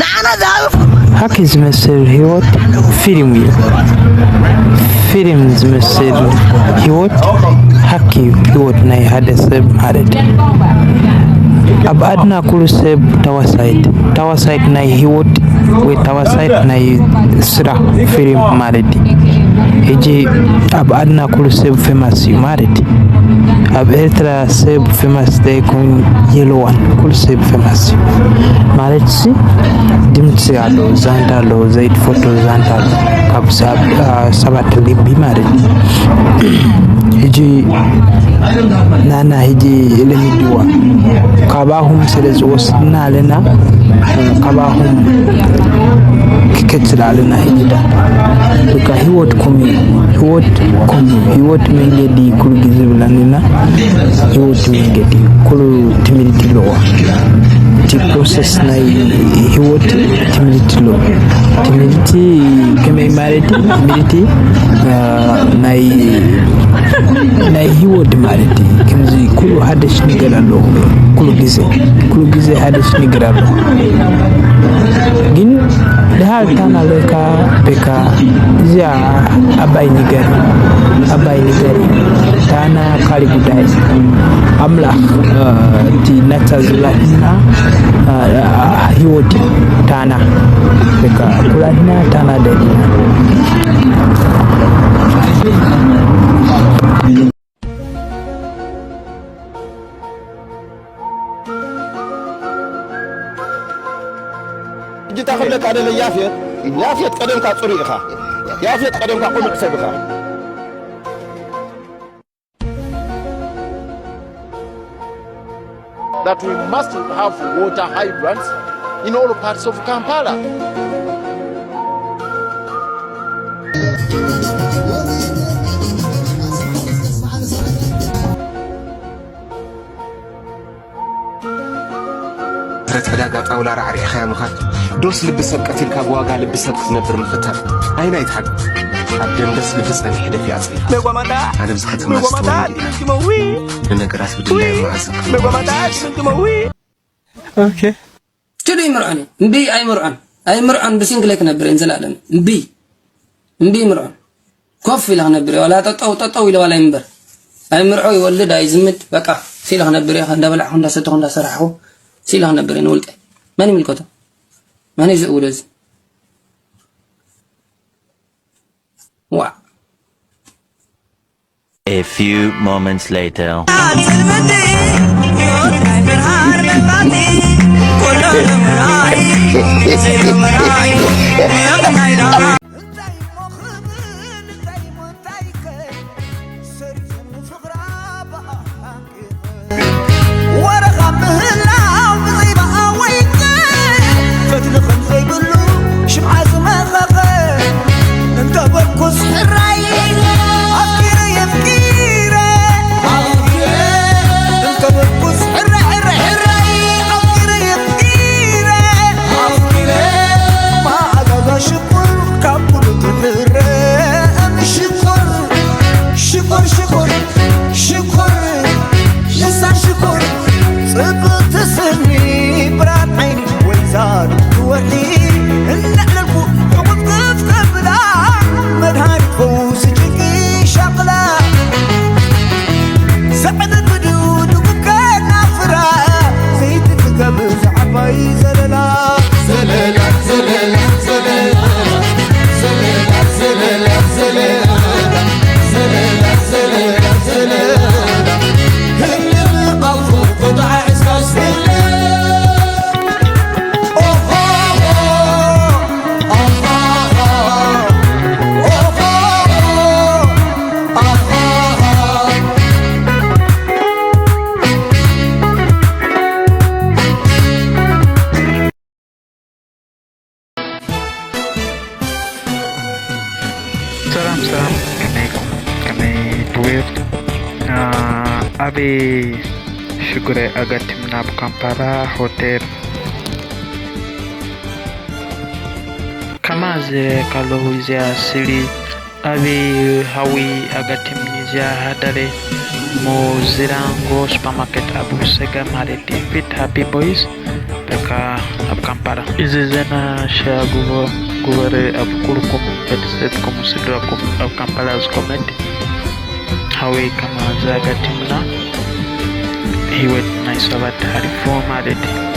ንዓና ዝሃበ ሃኪ ዝመስል ህይወት ፊልም እዩ። ፊልም ዝመስል ህይወት ሃኪ እዩ። ህይወት ናይ ሓደ ሰብ ማለት እዩ። ኣብ ኣድና ኩሉ ሰብ ተዋሳይት፣ ተዋሳይት ናይ ህይወት ወይ ተዋሳይት ናይ ስራሕ ፊልም ማለት እዩ። ሕጂ ኣብ ኣድና ኩሉ ሰብ ፌማስ እዩ ማለት እዩ። ኣብ ኤርትራ ሰብ ፌማስ ዘይኮን የለዋን። ኩሉ ሰብ ፌማስ እዩ ማለት ሲ ድምፂ ኣሎ፣ ዛንታ ኣሎ፣ ዘይትፈቶ ዛንታ ኣሎ። ካብ ሰብ ሰባት ልቢ ማለት እዩ። ሕጂ ናና ሕጂ ለሚድዋ ካባኹም ስለ ዝወስድና ኣለና። ካባኹም ክከትል ኣለና። ሕጂ ዳ በቃ ህይወትኩም እዩ፣ ህይወትኩም እዩ፣ ህይወት መንገዲ ኩሉ ግዜ ብላንና። ህይወት መንገዲ ኩሉ ትምህርቲ ኣለዎ። እቲ ፕሮሰስ ናይ ህይወት ትምህርቲ ኣለዎ። ትምህርቲ ከመይ ማለት እዩ? ትምህርቲ ናይ ናይ ህይወት ማለት እዩ። ከምዚ ኩሉ ሓደሽ ነገር ኣሎ። ኩሉ ግዜ ኩሉ ግዜ ሓደሽ ነገር ኣሎ። ግን ድሃር ታና በካ በካ እዚኣ ኣባይ ነገር ኣባይ ነገር ታና ካሊ ጉዳይ ኣምላኽ እቲ ነታ ዝብላትና ህይወት ታና በቃ ኩላትና ታና ደሊና። ሕጂ እንታይ ክብለካ ደለ ያፌት፣ ያፌት ቀደምካ ጽሩይ ኢኻ። ያፌት ቀደምካ ቅኑዕ ሰብ ኢኻ። That we must have water hydrants in all parts of Kampala. ብረት ዕዳጋ ጣውላ ራዕሪዕኻያ ምኻድ ዶስ ልቢ ሰብ ቀቲልካ ብዋጋ ልቢ ሰብ ክትነብር ምፍታን? ኣየናይ ትሓቅ? ኣብ ደንደስ ልቢ ጸኒሑ ደፊኣ ጸኒሓ። ኣነ ብዚ ከተማ ዝተወለደ እያ። ንነገራት ብድላዮም መዓዝ ክፍለጡ? ኦኬ። ችዱ ይምርዖን እዩ። እምቢ ኣይምርዖን። ኣይምርዖን ብሲንግሌ ክነብር እየ ንዘላለም። እምቢ። እምቢ ይምርዖን። ኮፍ ኢለ ክነብር እየ። ዋላ ጠጠው ጠጠው ኢለ ዋላ ይንበር። ኣይምርዖ ይወልድ ኣይዝምድ በቃ። ሲለ ክነብር እየ። እንዳበላዕኹ እንዳሰተኹ እንዳሰራሕኹ ሲለ ክነብር እየ ንውልቀይ። መን ይምልከቶ? መን እዩ ዝእውዶ እዚ? ዋእ። A few moments later. ወረኻ ምህላው ብዘይበኣ ወይኒ ፈትሊ ከም ዘይብሉ ሽምዓ ዝመኸኸ እንተ በኩስ ሕራይ ኣፍቂረ የፍቂረ ኣፍቂረ እንተ በኩስ ሕረ ሕረ ሕራይ ኣፍቂረ የፍቂረ ኣፍቂረ ማዕዛዛ ሽኩር ካብ ኩሉ ትሕረ ሽኩር ሽኩር ሽኩር ሽኩር ንሳ ሽኮር ጽብቕቲ ስኒ ብራድ ዓይኒ ወይዛ ድምቲ ወርሒ እናዕለልኩ ሕቑፍቅፍ ከብላ መድሃኒት ፈውሲ ጭንቂ ሻቕላ ዘዕብድ ብድው ድጉብ ከናፍራ ዘይቲ ትገብር ዝዓባይ ዘለላ ዘለላ ዘለላ ዘለላ ሰላም ሰላም ከመይ ኢኩም ከመይ ትውዕሉ ኣበይ ሽጉረ ኣጋጢምና ኣብ ካምፓላ ሆቴል ከማዘ ካለዉ እዚኣ ስሊ ኣበይ ሃዊ ኣጋጢምኒ እዚኣ ሃዳለ ሞ ዝራንጎ ሱፐርማርኬት ኣብ ሰገ ማለት ፊት ሃፒ ቦይስ በቃ ኣብ ካምፓላ። እዚ ዘና ሸያ ጉበ- ጉበረ ኣብ ኩልኩም ቤተሰብኩም ስድራኩም ኣብ ካምፓላ ዝኮመድ ሃወይ ከማ ዘጋጢሙና ህይወት ናይ ሰባት ሓሊፉ ማለት እዩ።